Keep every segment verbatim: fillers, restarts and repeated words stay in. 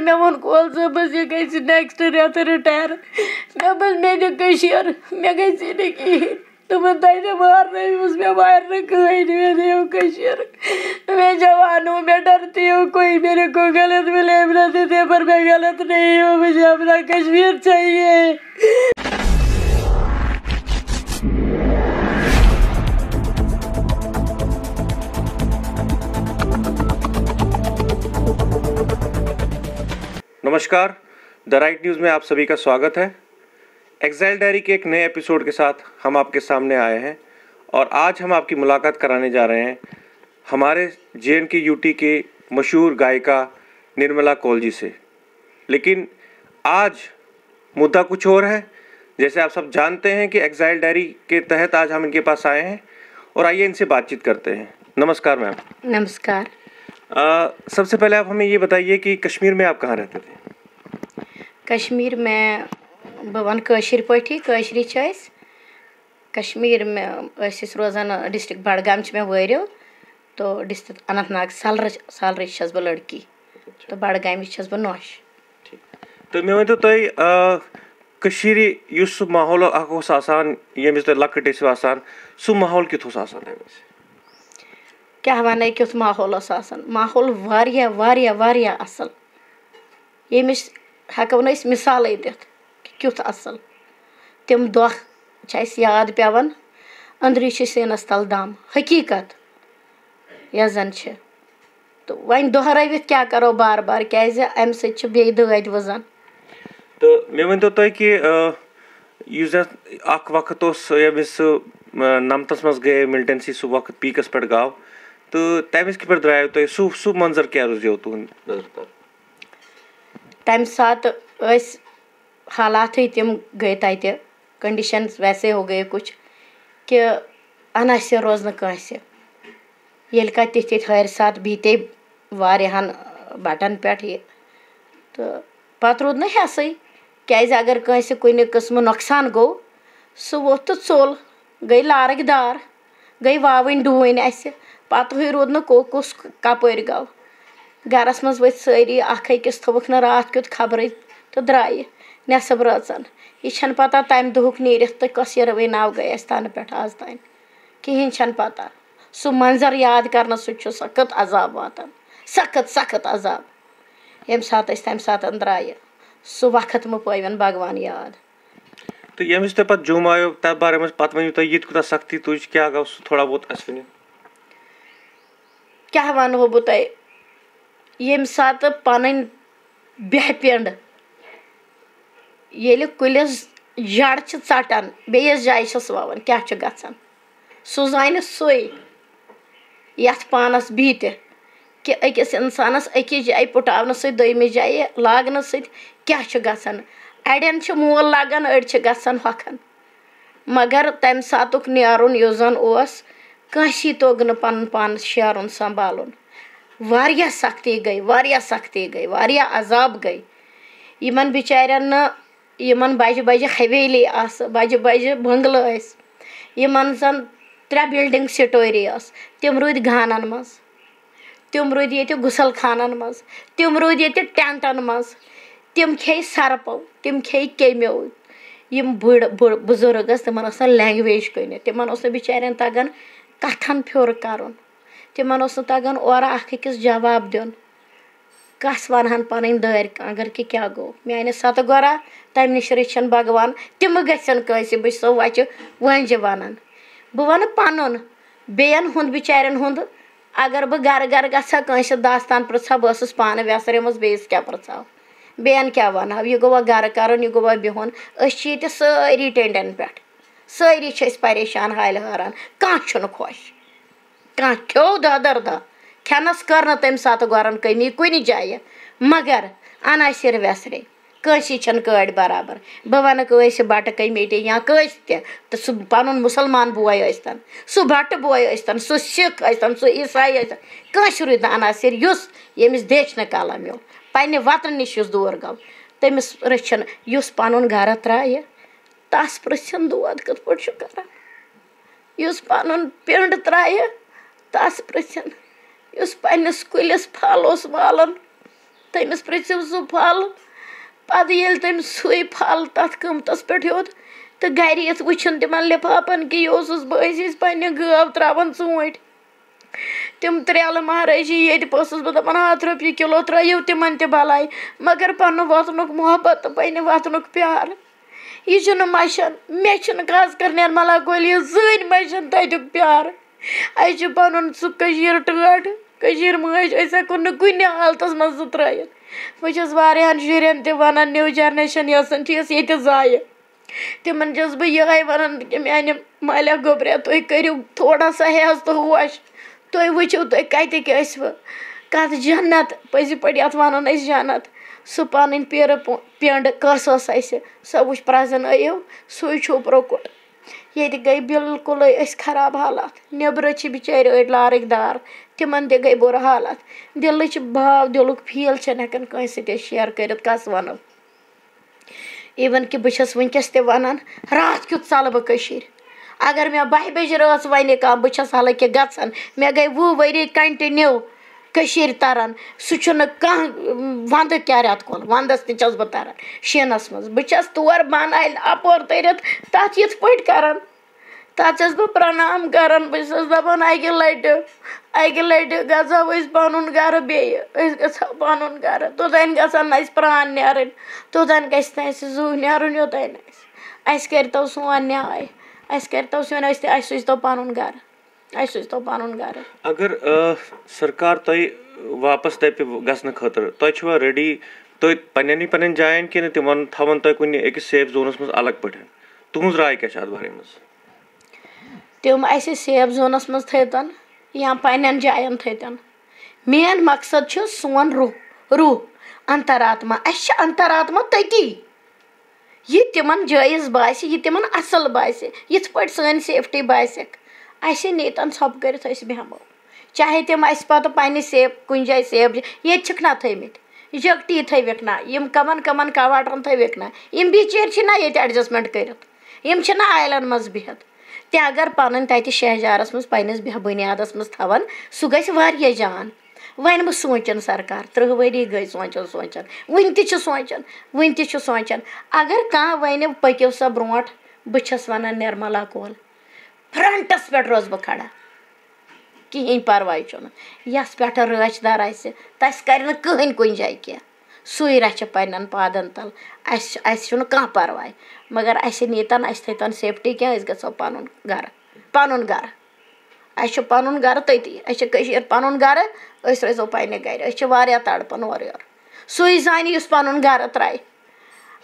مےٚ ووٚن کول صٲبَس، یہِ گژھِ نیکسٹ رٮ۪تہٕ رِٹایَر۔ مےٚ دوٚپمَس، مےٚ دِ کٔشیٖر، مےٚ گژھِ نہٕ کِہیٖنۍ۔ دوٚپُن، تۄہہِ نہٕ مارنٲوِوُس، مےٚ مارِ نہٕ کٕہٕنۍ، مےٚ دِیِو کٔشیٖر۔ میں جوان ہوں، میں ڈرتی ہوں، کوئی میرے کو غلط ملے، میرا دے دے، پر میں غلط نہیں ہوں، مجھے اپنا کشمیر چاہیے۔ नमस्कार, द राइट न्यूज़ में आप सभी का स्वागत है। एग्जाइल डायरी के एक नए एपिसोड के साथ हम आपके सामने आए हैं और आज हम आपकी मुलाकात कराने जा रहे हैं हमारे जे एन के यू टी के मशहूर गायिका निर्मला कौल जी से। लेकिन आज मुद्दा कुछ और है। जैसे आप सब जानते हैं कि एग्जाइल डायरी के तहत आज हम इनके पास आए हैं और आइए इनसे बातचीत करते हैं। नमस्कार मैम। नमस्कार। अ, सबसे पहले आप हमें ये बताइए कि कश्मीर में आप कहाँ रहते थे? کشمیٖر میں بہٕ وَنہٕ کٲشِر پٲٹھی، کٲشرِ چھِ أسۍ۔ کشمیٖر میں ٲسۍ أسۍ روزان ڈسٹرکٹ بڈگام چھِ مےٚ وٲرِو، تہٕ ڈسٹرکٹ اننت ناگ سالرٕ سالرٕچ چھَس بہٕ لڑکی، تہٕ بڈگامِچ چھَس بہٕ نوش۔ تہٕ مےٚ ؤنۍ تو تُہۍ، آ، کٔشیٖرِ یُس سُہ ماحول اکھ اوس آسان، ییٚمہِ وِزِ تُہۍ لۄکٕٹۍ ٲسِو آسان، سُہ ماحول کیُتھ اوس آسان تَمہِ وِزِ؟ کیٛاہ وَنَے، کیُتھ ماحول اوس آسان؟ ماحول واریاہ واریاہ واریاہ اَصٕل۔ ییٚمِچ ہٮ۪کو نہٕ أسۍ مِثالٕے دِتھ کہِ کیُتھ اَصٕل۔ تِم دۄہ چھِ اَسہِ یاد پٮ۪وان، أنٛدری چھِ سیٖنَس تَل دَم، حقیٖقت یۄس زَن چھِ۔ تہٕ وۄنۍ دۄہرٲوِتھ کیٛاہ کَرو بار بار، کیٛازِ اَمہِ سۭتۍ چھِ بیٚیہِ دٲدۍ وٕزان۔ تہٕ مےٚ ؤنۍ تو تُہۍ کہِ، آ، یُس زَن اکھ وقت اوس، ییٚمہِ وِزِ سُہ، آ، نَمتَس منٛز گٔیے مِلٹَنسی، سُہ وقت پیٖکَس پٮ۪ٹھ گاو، تہٕ تَمہِ وِزِ کِتھ پٲٹھۍ درٛایو تُہۍ؟ سُہ سُہ منظر کیٛاہ روٗزیو تُہُنٛد نظرِ تَل؟ تَمہِ ساتہٕ ٲسۍ حالاتٕے تِم گٔے تَتہِ، کنڈیشنز ویسے ہو گٔے کچھ کہِ عناصر روز نہٕ کٲنٛسہِ۔ ییٚلہِ کانٛہہ تِتھۍ تِتھۍ حٲرثات بیٖتے واریاہَن بَٹَن پٮ۪ٹھ یہِ، تہٕ پَتہٕ روٗد نہٕ حیسٕے، کیٛازِ اگر کٲنٛسہِ کُنہِ قٕسمہٕ نۄقصان گوٚو، سُہ ووٚتھ تہٕ ژوٚل، گٔے لارٕکۍ دار۔ گٔے واوٕنۍ ڈوٗنۍ اَسہِ، پَتہٕے روٗد نہٕ کو-، کُس کَپٲرۍ گوٚو۔ گَرَس منٛز ؤتھۍ سٲری، اَکھ أکِس تھوٚوُکھ نہٕ راتھ کیُتھ خبرٕے تہٕ درٛایہِ نٮ۪صٕب رٲژَن۔ یہِ چھَنہٕ پَتہ تَمہِ دۄہُک نیٖرِتھ تہٕ کۄس یِروٕنۍ ناو گٔے اَسہِ تَنہٕ پٮ۪ٹھ آز تام۔ کِہیٖنۍ چھَنہٕ پَتہ۔ سُہ منظر یاد کَرنہٕ سۭتۍ چھُ سخت عذاب واتان، سخت سخت عذاب۔ ییٚمہِ ساتہٕ أسۍ تَمہِ ساتہٕ درٛایہِ، سُہ وقت مہٕ پٲوِن بھگوان یاد۔ تہٕ ییٚمہِ وِزِ تۄہہِ پَتہٕ جوٚم آیو، تَتھ بارے منٛز پَتہٕ ؤنِو تُہۍ یہِ تہِ کوٗتاہ سختی تُج، کیٛاہ گوٚو سُہ تھوڑا بہت اَسہِ ؤنِو۔ کیٛاہ وَنہو بہٕ تۄہہِ، ییٚمہِ ساتہٕ پَنٕنۍ بہہ پِنٛڈ ییٚلہِ کُلِس جَڑ چھِ ژَٹان، بیٚیِس جایہِ چھِس وَوان، کیٛاہ چھُ گژھان؟ سُہ زانہِ سُے یَتھ پانَس بِہِتھ کہِ أکِس اِنسانَس أکِس جایہِ پُٹاونہٕ سۭتۍ، دوٚیمِس جایہِ لاگنہٕ سۭتۍ کیٛاہ چھُ گژھان۔ اَڑٮ۪ن چھُ مول لَگان، أڑۍ چھِ گژھان ہۄکھان۔ مگر تَمہِ ساتُک نیرُن یُس زَن اوس، کٲنٛسی توٚگ نہٕ پَنُن پان شیرُن، سنبھالُن۔ واریاہ سختی گٔے، واریاہ سختی گٔے، واریاہ عذاب گٔے۔ یِمَن بِچارٮ۪ن نہٕ، یِمَن بَجہِ بَجہِ حویلی آسہٕ، بَجہِ بَجہِ بنٛگلہٕ ٲسۍ، یِمَن زَن ترٛےٚ building story ٲس، تِم روٗدۍ گانَن منٛز۔ تِم روٗدۍ ییٚتہِ غسل خانَن منٛز، تِم روٗدۍ ییٚتہِ ٹٮ۪نٹَن منٛز، تِم کھیٚیہِ سَرپَو، تِم کھیٚیہِ کیٚمیو۔ یِم بٕڑ-، بٕڑ-، بُزرٕگ ٲسۍ، تِمَن ٲس نہٕ language کُنہِ، تِمَن اوس نہٕ بِچارٮ۪ن تَگان کَتھَن پھیُر کَرُن، تِمَن اوس نہٕ تَگان اورٕ اَکھ أکِس جواب دیُن۔ کَس وَنہٕ ہَن پَنٕنۍ دٲرۍ، اگر کہِ کیٛاہ گوٚو؟ میٛانہِ ستہٕ گۄرا، تَمہِ نِش رٔچھِن بھگوان، تِمہٕ گژھن کٲنٛسہِ، بہٕ چھَسو وَچہِ وٲنٛجہِ وَنان۔ بہٕ وَنہٕ پَنُن، بیٚیَن ہُنٛد بِچارٮ۪ن ہُنٛد۔ اگر بہٕ گَرٕ گَرٕ گژھٕ ہا، کٲنٛسہِ داستان پِرٛژھٕ ہا، بہٕ ٲسٕس پانہٕ وٮ۪سہٕ، یِمَس بیٚیِس کیٛاہ پِرٛژھٕ ہاو؟ بیٚیَن کیٛاہ وَنہٕ ہاو؟ یہِ گوٚوا گَرٕ کَرُن، یہِ گوٚوا بِہُن؟ أسۍ چھِ ییٚتہِ سٲری ٹٮ۪نٛڈَن پٮ۪ٹھ، سٲری چھِ أسۍ پریشان، حالہِ حٲران، کانٛہہ چھُنہٕ خۄش۔ کانٛہہ کھیوٚو دۄدر دۄہ، کھٮ۪نَس کٔر نہٕ تَمہِ ساتہٕ گۄرَن کٔمی کُنہِ جایہِ، مگر اَناسِر وٮ۪سرے، کٲنٛسی چھَنہٕ کٲڑۍ برابر۔ بہٕ وَنہٕ کٲنٛسہِ بَٹہٕ کٔمیٖٹی یا کٲنٛسہِ تہِ، تہٕ سُہ پَنُن مُسلمان بوے ٲسۍتَن، سُہ بَٹہٕ بوے ٲسۍتَن، سُہ سِکھ ٲسۍتَن، سُہ عیٖسائی ٲسۍتَن، کٲنٛسہِ روٗدۍ نہٕ اَناسِر، یُس ییٚمِس دیچھِ نہٕ قلم یُل، پنٛنہِ وطنہٕ نِش یُس دوٗر گوٚو، تٔمِس رٔچھِن، یُس پَنُن گَرٕ ترٛایہِ، تَس پرٛژھِن دود کِتھ پٲٹھۍ چھُ کَران۔ یُس پَنُن پِنٛڈ ترٛایہِ، تَس پرٛژھِن۔ یُس پنٛنِس کُلِس پھل اوس والان، تٔمِس پرٛژھِو سُہ پھل۔ پَتہٕ ییٚلہِ تٔمۍ سُے پھل تَتھ قۭمتَس پٮ۪ٹھ ہیوٚت تہٕ گَرِ یِتھ وٕچھُن تِمَن لِفافَن کہِ یہِ اوسُس بہٕ أزۍ أزۍ پنٛنہِ گٲو ترٛاوان ژوٗنٛٹھۍ۔ تِم ترٛیلہٕ مہرٲجی ییٚتہِ پٔژھٕس بہٕ دَپان، ہَتھ رۄپیہِ کِلوٗ ترٛٲیِو تِمَن تہِ بَلاے، مگر پَنُن وطنُک محبت تہٕ پنٛنہِ وطنُک پیار، یہِ چھُنہٕ مَشان۔ مےٚ چھِنہٕ خاص کر نِرملا کولہِ یہِ زٕہٕنۍ مَشان تَتیُک پیار۔ اَسہِ چھُ پَنُن سُہ کٔشیٖر ٹٲٹھ، کٔشیٖر مٲج، أسۍ ہٮ۪کو نہٕ کُنہِ حالتَس منٛز سُہ ترٛٲیِتھ۔ بہٕ چھَس واریاہَن شُرٮ۪ن تہِ وَنان، نِو جَنریشَن یۄس چھِ، یۄس ییٚتہِ ضایع۔ تِمَن چھَس بہٕ یِہوٚے وَنان کہِ میٛانہِ مالیا گوٚبریا، تُہۍ کٔرِو تھوڑا سا ہیٚس تہٕ ہوش۔ تُہۍ وٕچھِو، تُہۍ کَتِکۍ ٲسوٕ؟ کَتھ جنت، پٔزی پٲٹھۍ یَتھ وَنان أسۍ جنت، سُہ پَنٕنۍ پیٖرٕ پو-، پینٛڈٕ کۄس ٲس اَسہِ، سۄ وٕچھ پرٛزَن ٲیِو، سُے چھُو پرٛوٚکُٹ۔ ییٚتہِ گٔے بِلکُلٕے أسۍ خراب حالات۔ نیٚبرٕ چھِ بِچٲرۍ أڑۍ لارٕکۍ دار، تِمَن تہِ گٔے بُرٕ حالات۔ دِلٕچ بھاو، دِلُک فیٖل چھِنہٕ ہٮ۪کان کٲنٛسہِ سۭتۍ أسۍ شِیَر کٔرِتھ، کَس وَنو۔ Even کہِ بہٕ چھَس وٕنکیٚس تہِ وَنان، راتھ کیُتھ ژَلہٕ بہٕ کٔشیٖرِ۔ اگر مےٚ بَہہِ بَجہِ رٲژ وَنہِ کانٛہہ، بہٕ چھَس حالانکہِ گژھان۔ مےٚ گٔے وُہ ؤری continue کٔشیٖرِ تَران۔ سُہ چھُنہٕ کانٛہہ، وَندٕ کیٛاہ رٮ۪تہٕ کول، وَندَس تہِ چھَس بہٕ تَران شیٖنَس منٛز۔ بہٕ چھَس تور بَناے اَپور تٔرِتھ تَتھ یِتھ پٲٹھۍ کَران۔ تَتھ چھَس بہٕ پرٛنام کَران۔ بہٕ چھَس دَپان، اَکہِ لَٹہِ، اَکہِ لَٹہِ گژھو أسۍ پَنُن گَرٕ بیٚیہِ۔ أسۍ گژھو پَنُن گَرٕ۔ توٚتام گژھن نہٕ اَسہِ پرٛان نیرٕنۍ۔ توٚتام گژھِ نہٕ اَسہِ زُو نیرُن، یوٚتام نہٕ اَسہِ، اَسہِ کٔرۍتو سون نیاے۔ اَسہِ کٔرۍتو سون، أسۍ تہِ، اَسہِ سوٗزۍتو پَنُن گَرٕ۔ اَسہِ سوٗزۍتو پَنُن گَرٕ۔ اگر، آ، سرکار تۄہہِ واپس دَپہِ گژھنہٕ خٲطرٕ، تۄہہِ چھِوا ریڈی تُہۍ پننٮ۪نٕے پننٮ۪ن جاین کِنہٕ تِمن تھاوَن تۄہہِ کُنہِ أکِس سیف زونس منٛز الگ پٲٹھۍ؟ تُہنٛز راے کیٛاہ چھِ اَتھ بارے منٛز؟ تِم اَسہِ سیف زونس منٛز تھٲوتن یا پننٮ۪ن جاین تھٲوتن۔ مین مقصد چھُ سون روح، روح، انتر آتما۔ اَسہِ چھِ انتر آتما تٔتی۔ یہِ تِمن جٲیز باسہِ، یہِ تِمن اصل باسہِ، یِتھ پٲٹھۍ سٲنۍ safety باسٮ۪کھ، اَسہِ نیتن ژھۄپہٕ کٔرِتھ أسۍ بیٚہمو۔ چاہے تِم اَسہِ پتہٕ پننہِ سیف، کُنہِ جایہِ سیف، ییٚتہِ چھِکھ نا تھٲومٕتۍ، یکٹی تھٲوِکھ نا، یِم کمن کمن کواٹرن تھٲوِکھ نا، یِم بِچٲرۍ چھِ نا ییٚتہِ adjustment کٔرِتھ، یِم چھِ نا آیلن منٛز بِہِتھ۔ تہِ اگر پنٕنۍ تتہِ شہجارس منٛز پننِس بیٚہہ بُنیادس منٛز تھاون، سُہ گژھِ واریاہ جان۔ وۄنۍ مہٕ سونٛچن سرکار، ترٕٛہ ؤری گٔے سونٛچان سونٛچان، وُنہِ تہِ چھِ سونٛچان، وُنہِ تہِ چھِ سونٛچان۔ اگر کانٛہہ ونہِ، پٔکِو سا برونٛٹھ، بہٕ چھَس ونان نرملا کول، فرنٹس پٮ۪ٹھ روزٕ بہٕ کھڑا۔ کِہیٖنۍ پرواے چھُنہٕ۔ یَس پٮ۪ٹھ رٲچھ دار آسہِ، تَس کَرِ نہٕ کٕہٕنۍ کُنہِ جایہِ کینٛہہ۔ سُے رَچھِ پنٛنٮ۪ن پادَن تَل۔ اَسہِ، اَسہِ چھُنہٕ کانٛہہ پرواے، مگر اَسہِ نیٖتَن، اَسہِ تھٲیتَن safety کینٛہہ، أسۍ گژھو پَنُن گَرٕ، پَنُن گَرٕ۔ اَسہِ چھُ پَنُن گَرٕ تٔتی، اَسہِ چھِ کٔشیٖر پَنُن گَرٕ، أسۍ روزو پنٛنہِ گَرِ۔ أسۍ چھِ واریاہ تَڑپان اورٕ یورٕ۔ سُے زانہِ یُس پَنُن گَرٕ ترٛایہِ۔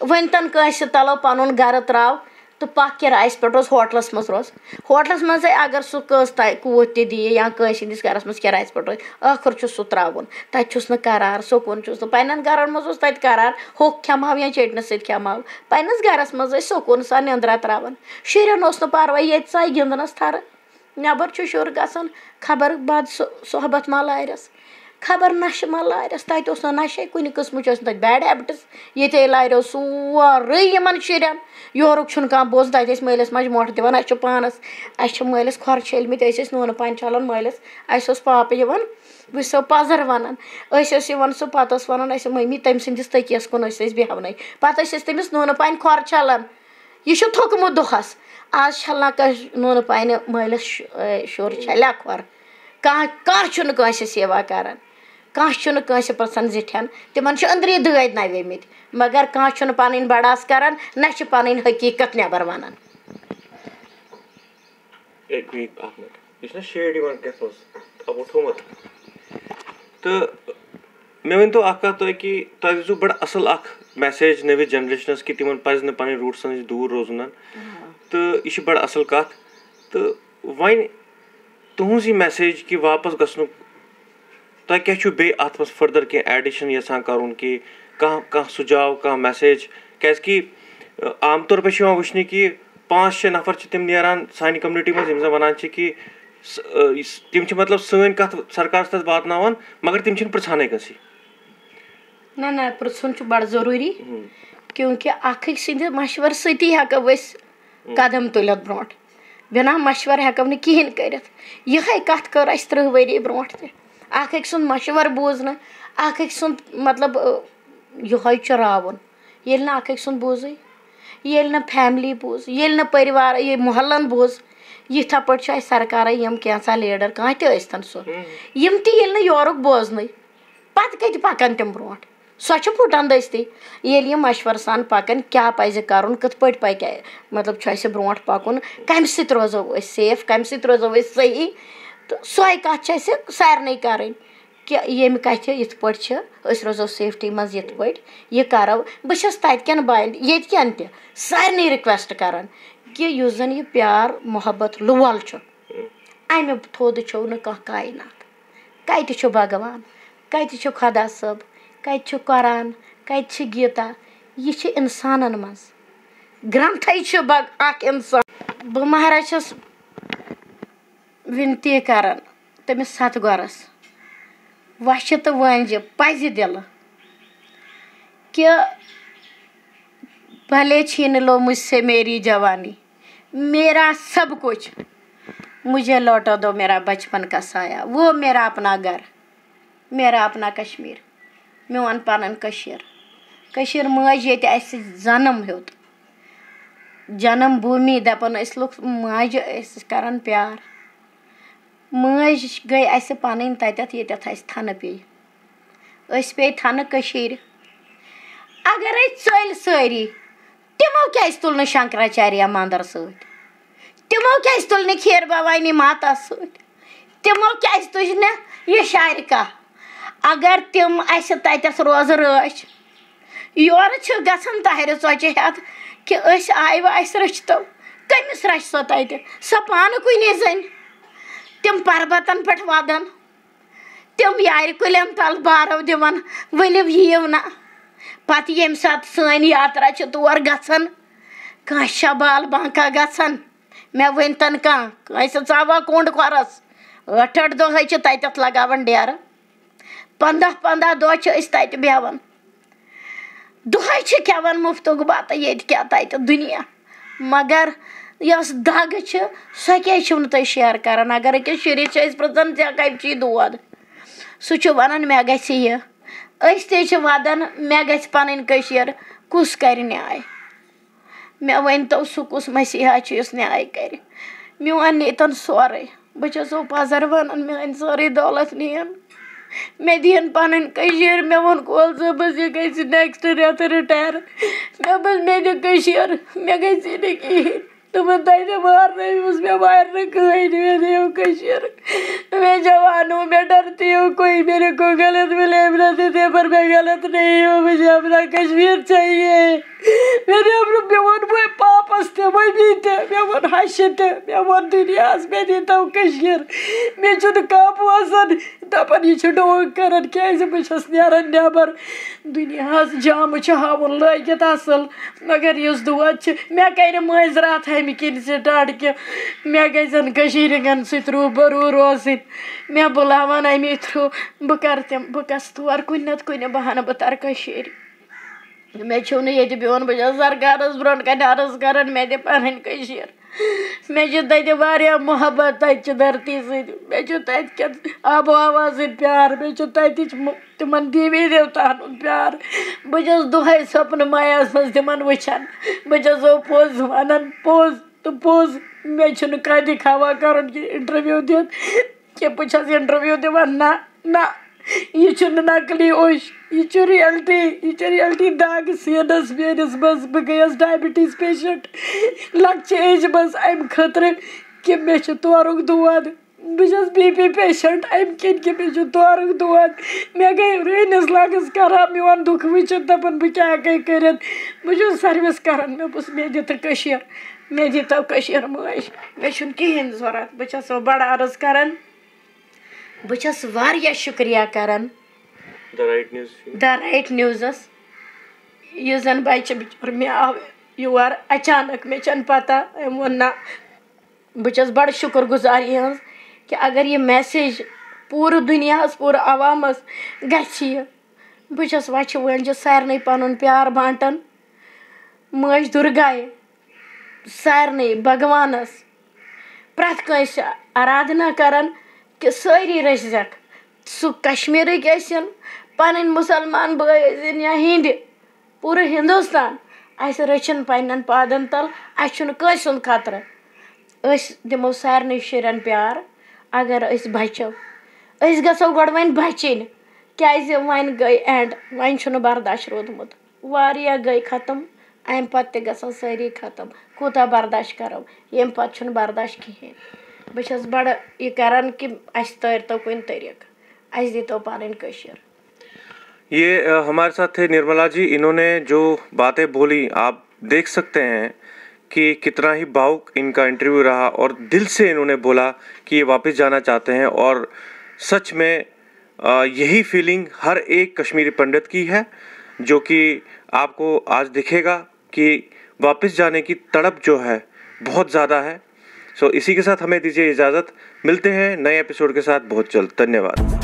وۄنۍ تَن کٲنٛسہِ تَلو پَنُن گَرٕ ترٛاو تہٕ پَکھ کِرایَس پٮ۪ٹھ روز، ہوٹلَس منٛز روز۔ ہوٹلَس منٛزَے اگر سُہ کٔژ تانۍ کوٗت تہِ دِیہِ یا کٲنٛسہِ ہِنٛدِس گَرَس منٛز کِرایَس پٮ۪ٹھ روزِ، ٲخٕر چھُ سُہ ترٛاوُن۔ تَتہِ چھُس نہٕ قرار، سکوٗن چھُس نہٕ۔ پنٛنٮ۪ن گَرَن منٛز اوس تَتہِ قرار، ہوٚکھ کھٮ۪مہٕ ہاو یا چیٚٹنہِ سۭتۍ کھٮ۪مہٕ ہاو۔ پنٛنِس گَرَس منٛز ٲسۍ سکوٗن سان نیٚنٛدرا ترٛاوان۔ شُرٮ۪ن اوس نہٕ پَرواے، ییٚتہِ ژاے گِنٛدنَس تھَرٕ۔ نٮ۪بر چھُ شُر گژھان، خبر بد صحبت ما لارٮ۪س، خبر نشہٕ ما لارٮ۪س۔ تَتہِ اوس نہٕ نشے کُنہِ قٕسمٕچ، ٲس نہٕ تَتہِ bad habits۔ ییٚتے لاریو سورُے یِمن شُرٮ۪ن۔ یورُک چھُنہٕ کانٛہہ بوزان۔ تَتہِ ٲسۍ مٲلِس ماجہِ مۄٹھ دِوان، اَسہِ چھُ پانَس، اَسہِ چھِ مٲلِس کھۄر چھٔلمٕتۍ، أسۍ ٲسۍ نوٗنہٕ پانہِ چھَلان مٲلِس۔ اَسہِ اوس پاپہٕ یِوان، وٕچھ سا پَزر وَنان۔ أسۍ ٲسۍ یِوان سُہ پَتہٕ ٲس وَنان اَسہِ مٔمی تٔمۍ سٕنٛدِس تٔکیَس کُن ٲسۍ أسۍ بیٚہوانٕے۔ پَتہٕ ٲسۍ أسۍ تٔمِس نوٗنہٕ پانہِ کھۄر چھَلان۔ یہِ چھُ تھوٚکمُت دۄہَس۔ آز چھَلنا کٲنٛسہِ نوٗنہٕ پانہِ مٲلِس شُ-، اے، شُر چھَلیا کھۄر؟ کانٛہہ، کانٛہہ چھُنہٕ کٲنٛسہِ سیوا کَران۔ کانٛہہ چھُنہٕ کٲنٛسہِ پرٛژھان زِٹھٮ۪ن۔ تِمَن چھِ أنٛدری دٲدۍ نَویمٕتۍ۔ مگر کانٛہہ چھُنہٕ پَنٕنۍ بَڑاس کَران، نہ چھِ پَنٕنۍ حقیٖقت نٮ۪بَر وَنان۔ اے، ویٹ، اَکھ مِنَٹ۔ یہِ چھُنہ shade یِوان کیٛاہ اوس؟ اَپُر تھوٚمُت۔ تہٕ مےٚ ؤنۍ تو اَکھ کَتھ تُہۍ کہِ تۄہہِ دِژوٕ بَڑٕ اَصٕل اَکھ message نٔوِس generationس کہِ تِمَن پَزِ نہٕ پَنٕنۍ rootsن نِش دوٗر روزُن۔ آ۔ تہٕ یہِ چھِ بَڑٕ اَصٕل کَتھ۔ تہٕ وۄنۍ تُہٕنٛز یہِ message کہِ واپَس گژھنُک، تۄہہِ کیٛاہ چھُو بیٚیہِ اَتھ منٛز further کینٛہہ addition یَژھان کَرُن کہِ کانٛہہ، کانٛہہ سُجاو، کانٛہہ message؟ کیٛازِکہِ، آ، عام طور پٲٹھۍ چھِ یِوان وٕچھنہٕ کہِ پانٛژھ شےٚ نفر چھِ تِم نیران سانہِ community منٛز، یِم زَن وَنان چھِ کہِ س-، آ، یُس، تِم چھِ مطلب سٲنۍ کَتھ سرکارَس تَتھ واتناوان، مگر تِم چھِنہٕ پرٛژھانٕے کٲنٛسہِ۔ نہ، نہ، پرٛژھُن چھُ بَڑٕ ضروٗری، ہُم۔ کیونکہِ اَکھ أکۍ سٕنٛدِ مَشوَرٕ سۭتی ہٮ۪کو أسۍ ہُم۔ قدم تُلِتھ برونٛٹھ۔ بِنا مَشوَرٕ ہٮ۪کو نہٕ کِہیٖنۍ کٔرِتھ۔ یِہوٚے کَتھ کٔر اَسہِ ترٕٛہ ؤری برونٛٹھ تہِ۔ اَکھ أکۍ سُنٛد مَشوَرٕ بوٗز نہٕ، اَکھ أکۍ سُنٛد، مطلب، یِہوٚے چھُ راوُن۔ ییٚلہِ نہٕ اَکھ أکۍ سُنٛد بوٗزٕے، ییٚلہِ نہٕ فیملی بوٗز، ییٚلہِ نہٕ پٔرِوار، یہِ محلَن بوٗز، یِتھَے پٲٹھۍ چھُ اَسہِ سرکارَے، یِم کینٛژھا لیٖڈَر کانٛہہ تہِ ٲسۍتَن سُہ، یِم تہِ ییٚلہِ نہٕ یورُک بوزنٕے، پَتہٕ کَتہِ پَکَن تِم برونٛٹھ؟ سۄ چھِ پھُٹان دٔستی۔ ییٚلہِ یِم مَشوَرٕ سان پَکَن، کیٛاہ پَزِ کَرُن، کِتھ پٲٹھۍ پَکہِ، مطلب، چھُ اَسہِ برونٛٹھ پَکُن، کَمہِ سۭتۍ روزو أسۍ سیف، کَمہِ سۭتۍ روزو أسۍ صحیح، تہٕ سۄے کَتھ چھِ اَسہِ سارنٕے کَرٕنۍ۔ کہِ ییٚمہِ کَتھِ یِتھ پٲٹھۍ چھِ، أسۍ روزو سیفٹی منٛز یِتھ پٲٹھۍ، یہِ کَرو۔ بہٕ چھَس تَتہِ کٮ۪ن بایَن، ییٚتہِ کٮ۪ن تہِ سارنٕے رِکوٮ۪سٹ کَران کہِ یُس زَن یہِ پیار، محبت، لول چھُ، اَمہِ تھوٚد چھُو نہٕ کانٛہہ کاینات۔ کَتہِ چھُ بھگوان؟ کَتہِ چھُ خۄدا صٲب؟ کَتہِ چھُ قرآن؟ کَتہِ چھِ گیٖتا؟ یہِ چھِ اِنسانَن منٛز۔ گرٛنتھَے چھُ بگ-، اَکھ اِنسان۔ بہٕ مہراز چھَس وِنتی کران تٔمِس ستگورس، وَچھِ تہٕ وٲنٛجہِ پَزِ دِلہٕ، کہ بھلے چھین لو مجھ سے میری جوانی، میرا سب کچھ، مجھے لوٹا دو میرا بچپن کا سایہ، وہ میرا اپنا گھر، میرا اپنا کشمیر، میون پنُن کٔشیٖر۔ کٔشیٖر مٲج ییٚتہِ اَسہِ جنم ہیوٚت، جنم بھوٗمی دَپان ٲسۍ لُکھ، ماجہِ ٲسۍ کران پیار۔ مٲج گٔے اَسہِ پَنٕنۍ تَتٮ۪تھ، ییٚتٮ۪تھ اَسہِ تھَنہٕ پیٚیہِ۔ أسۍ پیٚیہِ تھَنہٕ کٔشیٖرِ۔ اگرے ژٔلۍ سٲری، تِمو کیٛازِ تُل نہٕ شنکراچاریہ مندر سۭتۍ؟ تِمو کیٛازِ تُل نہٕ کھیٖر بھوانی ماتا سۭتۍ؟ تِمو کیٛازِ تُج نہٕ یہِ شارکا؟ اگر تِم اَسہِ تَتٮ۪تھ روزٕ رٲچھ، یورٕ چھِ گژھان طاہرِ ژۄچہِ ہٮ۪تھ کہِ أسۍ آیہِ وۄنۍ، اَسہِ رٔچھتو۔ کٔمِس رَچھِ سۄ تَتہِ؟ سۄ پانہٕ کُنی زٔنۍ۔ تِم پربتن پٮ۪ٹھ وَدان، تِم یارِ کُلٮ۪ن تَل بارو دِوان، ؤلِو یِیِو نہ۔ پَتہٕ ییٚمہِ ساتہٕ سٲنۍ یاترا چھِ تور گژھان، کٲنٛسہِ چھا بال بانکا گژھان؟ مےٚ ؤنۍتَن کانٛہہ، کٲنٛسہِ ژاوا کوٚنٛڈ کھۄرَس؟ ٲٹھ ٲٹھ دۄہ حظ چھِ تَتٮ۪تھ لگاوان ڈیرٕ۔ پنٛداہ پنٛداہ دۄہ چھِ أسۍ تَتہِ بیٚہوان۔ دۄہَے چھِ کھٮ۪وان مُفتُک بَتہٕ، ییٚتہِ کیٛاہ تَتہِ دُنیا۔ مگر یۄس دَگ چھِ، سۄ کیٛازِ چھِو نہٕ تُہۍ شِیَر کَران؟ اگر أکِس شُرِس چھِ أسۍ پرٛژھان، "ژےٚ کَمہِ چھی دود؟" سُہ چھُ وَنان، "مےٚ گژھِ یہِ۔" أسۍ تہِ چھِ وَدان، "مےٚ گژھِ پَنٕنۍ کٔشیٖر۔" کُس کَرِ نیاے؟ مےٚ ؤنۍ تو، سُہ کُس مسیحا چھُ یُس نیاے کرِ؟ میون نیتن سورُے۔ بہٕ چھَسو پزر وَنان، میٲنۍ سٲرٕے دولت نِیَن۔ مےٚ دِیِن پنٕنۍ کٔشیٖر۔ مےٚ ووٚن کول صٲبس، یہِ گژھِ نیکسٹ رٮ۪تہٕ رِٹایَر۔ مےٚ دوٚپمَس، مےٚ دِ کٔشیٖر، مےٚ گژھِ یہِ نہٕ کِہیٖنۍ۔ دوٚپُن، تۄہہِ دِ وارنٲوِس، مےٚ وارِ نہٕ کٕہٕنۍ، مےٚ دِیِو کٔشیٖر۔ میں جوان ہوں، میں ڈرتی ہوں، کوئی میرے کو غلط ملے نہ دے، پر میں غلط نہیں ہوں، مجھے اپنا کشمیر چاہیے۔ مےٚ نیبرٕ، مےٚ ووٚن وۄنۍ پاپَس تہِ، مٔمی تہِ، مےٚ ووٚن ہَشہِ تہِ، مےٚ ووٚن دُنیاہَس، مےٚ دیٖتو کٔشیٖر۔ مےٚ چھُنہٕ کانٛہہ بوزان۔ دَپان، یہِ چھُ ڈونٛگ کَران، کیٛازِ بہٕ چھَس نیران نٮ۪بَر۔ دُنیاہَس جامہٕ چھُ ہاوُن لٲگِتھ اَصٕل، مگر یُس دود چھِ، مےٚ کَرِ مٲنٛزِ راتھ اَمہِ کِنۍ سِٹاٹ کہِ مےٚ گژھن کٔشیٖرِ ہِنٛدٮ۪ن سۭتۍ روٗبروٗ روزٕنۍ۔ مےٚ بُلاوان اَمی تھرٛوٗ، بہٕ کَرٕ تِم، بہٕ گژھٕ تور کُنہِ نَتہٕ کُنہِ بہانہٕ، بہٕ تَرٕ کٔشیٖرِ۔ مےٚ چھُو نہٕ ییٚتہِ بِہُن، بہٕ چھَس سرکارَس برونٛٹھ کَنہِ عرض کَران، مےٚ دِ پَنٕنۍ کٔشیٖر۔ مےٚ چھِ تَتہِ واریاہ محبت تَتہِ چہِ دھرتی سۭتۍ، مےٚ چھُ تَتہِ کٮ۪ن آب و ہوا سۭتۍ پیار، مےٚ چھُ تَتِچ مُ-، تِمَن دیوی دیوتاہَن ہُنٛد پیار۔ بہٕ چھَس دۄہَے سۄپنہٕ میَس منٛز تِمَن وٕچھان، بہٕ چھَسو پوٚز وَنان، پوٚز تہٕ پوٚز۔ مےٚ چھُنہٕ کانٛہہ دِکھاوا کَرُن کہِ اِنٹَروِو دِتھ کہِ بہٕ چھَس اِنٹَروِو دِوان، نہ، نہ۔ یہِ چھُنہٕ نقلی اوٚش، یہِ چھُ reality، یہِ چھُ reality۔ داغ سیٖنَس میٛٲنِس منٛز، بہٕ گٔیَس ڈایبٹیٖز پیشنٹ لۄکچہِ ایجہِ منٛز، اَمہِ خٲطرٕ کہِ مےٚ چھُ تورُک دود۔ بہٕ چھَس بی پی پیشنٹ اَمہِ کِنۍ کہِ مےٚ چھُ تورُک دود۔ مےٚ گٔے رٲنِس لَگَس خراب، میون دُکھ وٕچھِتھ دَپان، بہٕ کیٛاہ ہٮ۪کَے کٔرِتھ؟ بہٕ چھُس سٔروِس کَران، مےٚ دوٚپُس، مےٚ دِ تہٕ کٔشیٖر، مےٚ دِتو کٔشیٖر مٲج، مےٚ چھُنہٕ کِہیٖنۍ ضوٚرَتھ۔ بہٕ چھَسو بَڑٕ عرض کَران۔ بہٕ چھَس واریاہ شُکریہ کَران The Right News۔ The Right Newsَس، یُس زَن بَچہِ بِچور مےٚ آو یور اچانک، مےٚ چھَنہٕ پَتہ، أمۍ ووٚن، نہ، بہٕ چھَس بَڑٕ شُکُر گُزار یِہٕنٛز کہِ اگر یہِ message پوٗرٕ دُنیاہَس، پوٗرٕ عوامَس گژھِ یہِ۔ بہٕ چھَس وَچھِ وٲنٛجہِ سارنٕے پَنُن پیار بانٛٹان۔ مٲج دُرگایہِ، سارنٕے بھگوانَس، پرٛٮ۪تھ کٲنٛسہِ آرادھنا کَران کہِ سٲری رٔچھزٮ۪کھ۔ سُہ کشمیٖرٕکۍ ٲسِن، پنٕنۍ مسلمان بٲے ٲسِن یا ہِنٛدۍ، پوٗرٕ ہندوستان، اسہِ رٔچھِن پننٮ۪ن پادن تل۔ اسہِ چھُنہٕ کٲنٛسہِ ہُنٛد خطرٕ۔ أسۍ دِمو سارنٕے شُرٮ۪ن پیار۔ اگر أسۍ بچو، أسۍ گژھو گۄڈٕ وۄنۍ بچِنۍ، کیازِ وۄنۍ گٔے اینڈ، وۄنۍ چھُنہٕ برداش روٗدمُت۔ واریاہ گٔے ختم، امہِ پتہٕ تہِ گژھن سٲری ختم۔ کوٗتاہ برداش کرو؟ ییٚمہِ پتہٕ چھُنہٕ برداش کِہیٖنۍ۔ بہٕ چھَس بڑٕ یہِ کران کہِ اسہِ تٲرۍتو کُنہِ طریٖقہٕ، اسہِ دیٖتو پنٕنۍ کٔشیٖر۔ ये अ, हमारे साथ थे निर्मला जी। इन्होंने जो बातें बोली, आप देख सकते हैं कि कितना ही भावुक इनका इंटरव्यू रहा और दिल से इन्होंने बोला कि ये वापस जाना चाहते हैं। और सच में अ, यही फीलिंग हर एक कश्मीरी पंडित की है, जो कि आपको आज दिखेगा कि वापस जाने की तड़प जो है, बहुत ज़्यादा है। सो इसी के साथ हमें दीजिए इजाज़त। मिलते हैं नए एपिसोड के साथ बहुत जल्द। धन्यवाद।